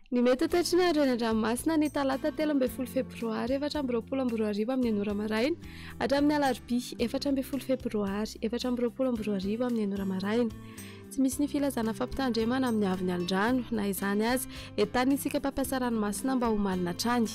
Ny mety ho toetry ny andro eny an-dranomasina ny talata 13 febroary 2024 amin'ny ora maraina hatramin'ny alarobia 14 febroary 2024 amin'ny ora maraina. Tsy misy ny filazana fampitandremana amin'ny haavon'ny alon-drano, na izany aza, entanina isika mpampiasa ranomasina mba ho malina hatrany.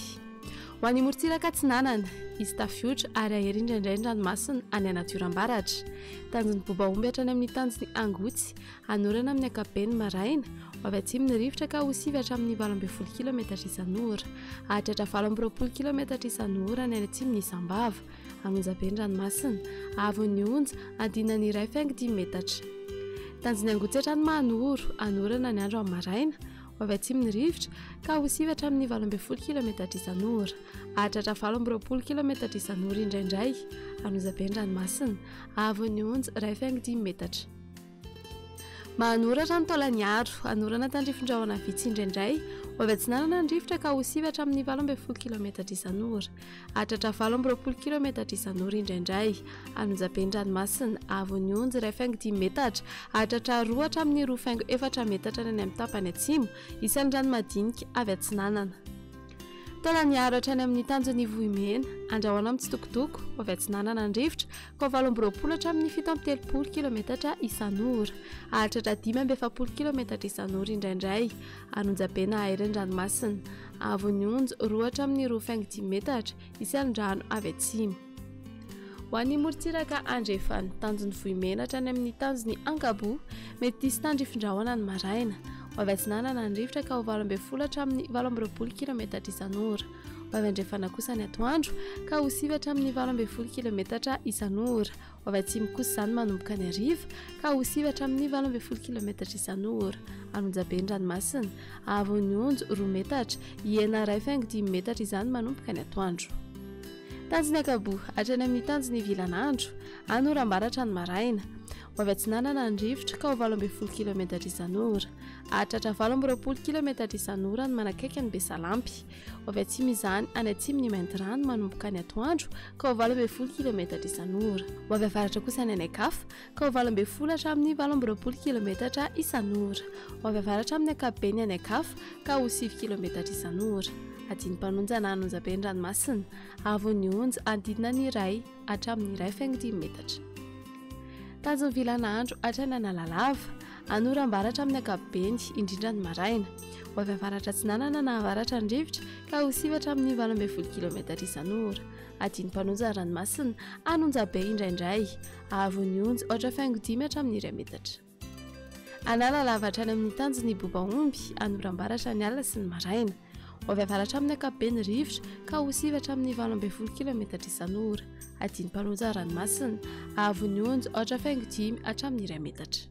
Ho an'ny morontsiraka atsinanana, hisy tafiotra ary hahery indraindray ny ranomasina any anaty oram-baratra. Tanjon'ny Bobaomby hatrany amin'ny tanjon'ny Angotsy, hanorana amin'ny ankapobeny maraina, ho avy atsimo ny rivotra ka ho sivy hatramin'ny 18 kilometatra isan'ora. Hahatratra 28 kilometatra isan'ora ny any atsimon'i Sambava. An'Onjabe ny ranomasina. Haavon'ny onja, adinany iray faingo dimy metatra. Tanjon'ny Angotsy hatrany Mahanoro, hanorana ny andro amin'ny maraina, ho avy atsimo ny rivotra, ka ho sivy hatramin'ny 18 kilometatra isan'ora. Hahatratra 28 kilometatra isan'ora indraindray. An'Onjabe ny ranomasina. Haavon'ny onja, iray faingo dimy metatra. Mahanoratra ny Taolagnaro, hanorana tandrifin-drahona vitsy indraindray, ho avy atsinanana ny rivotra ka ho sivy hatramin'ny 18 kilometatra isan'ora. Hahatratra 28 kilometatra isan'ora indraindray. An'Onjabe ny ranomasina, haavon'ny onja iray faingo dimy metatra, hahatratra roa hatramin'ny roa faingo efatra metatra ny any amin'ny tapany atsimo, isan'ny rano madinika avy atsinanana. Taolagnaro hatrany amin'ny tanjon'ny Vohimena, andrahoana mitsitokotoko, ho avy atsinanana ny rivotra, ka ho 28 hatramin'ny 37 kilometatra isan'ora. Hahatratra 45 kilometatra isan'ora indraindray. An'Onjabe na Aire ny ranomasina. Haavon'ny onja, roa hatramin'ny roa faingo dimy metatra, hisy alon-drano avy atsimo. Ho an'ny morontsiraka andrefana, tanjon'ny Vohimena hatrany amin'ny tanjon'ny Ankaboa, mety hisy tandrifin-drahona ny maraina. Ho avy atsinanana ny rivotra ka ho 18 hatramin'ny 28 kilometatra isan'ora. Ho avy andrefana kosa ny atoandro ka ho sivy hatramin'ny 18 kilometatra isan'ora. Ho avy atsimo kosa izany manomboka ny hariva ka ho sivy hatramin'ny 18 kilometatra isan'ora. An'Onjabe ny ranomasina, haavon'ny onja roa metatra, hihena iray faingo dimy metatra izany manomboka ny atoandro. Tanjon'ny Ankaboa, hatrany amin'ny tanjon'ny Vilanandro, any oram-baratra ny maraina. Ho avy atsinanana ny rivotra ka ho 18 kilometatra isan'ora. Hahatratra 28 kilometatra isan'ora ny manakaiky an'i Besalampy. Ho avy atsimo izany any atsimon'i Maintirano manomboka ny atoandro ka ho 18 kilometatra isan'ora. Ho avy avaratra kosa ny any an-kafa ka ho 18 hatramin'ny 28 kilometatra isan'ora. Ho avy avaratra amin'ny ankapobeny any an-kafa ka ho 9 kilometatra isan'ora. Adin'ny mpanonja na an'onjabe ny ranomasina. Haavon'ny onja anodidina ny iray hatramin'ny iray faingo dimy metatra. Tanjon'ny vilan'andro hatrany Analalava. Anoram-baratra amin'ny ankapobeny, indrindra ny maraina. Ho avy avaratra atsinanana na avaratra ny rivotra ka ho sivy hatramin'ny 18 kilometatra isan'ora. Adin'ny mpanonja ny ranomasina, an'onjabe indraindray. Haavon'ny onja, aotra faingo dimy hatramin'ny iray metatra. Analalava hatrany amin'ny tanjon'ny Bobaomby, Anoram-baratra ny alina sy ny maraina. Ho avy avaratra amin'ny ankapobeny ny rivotra ka ho sivy hatramin'ny 18 kilometatra isan'ora. Adin'ny mpanonja ranomasina, haavon'ny onja aotra faingo dimy hatramin'ny iray metatra.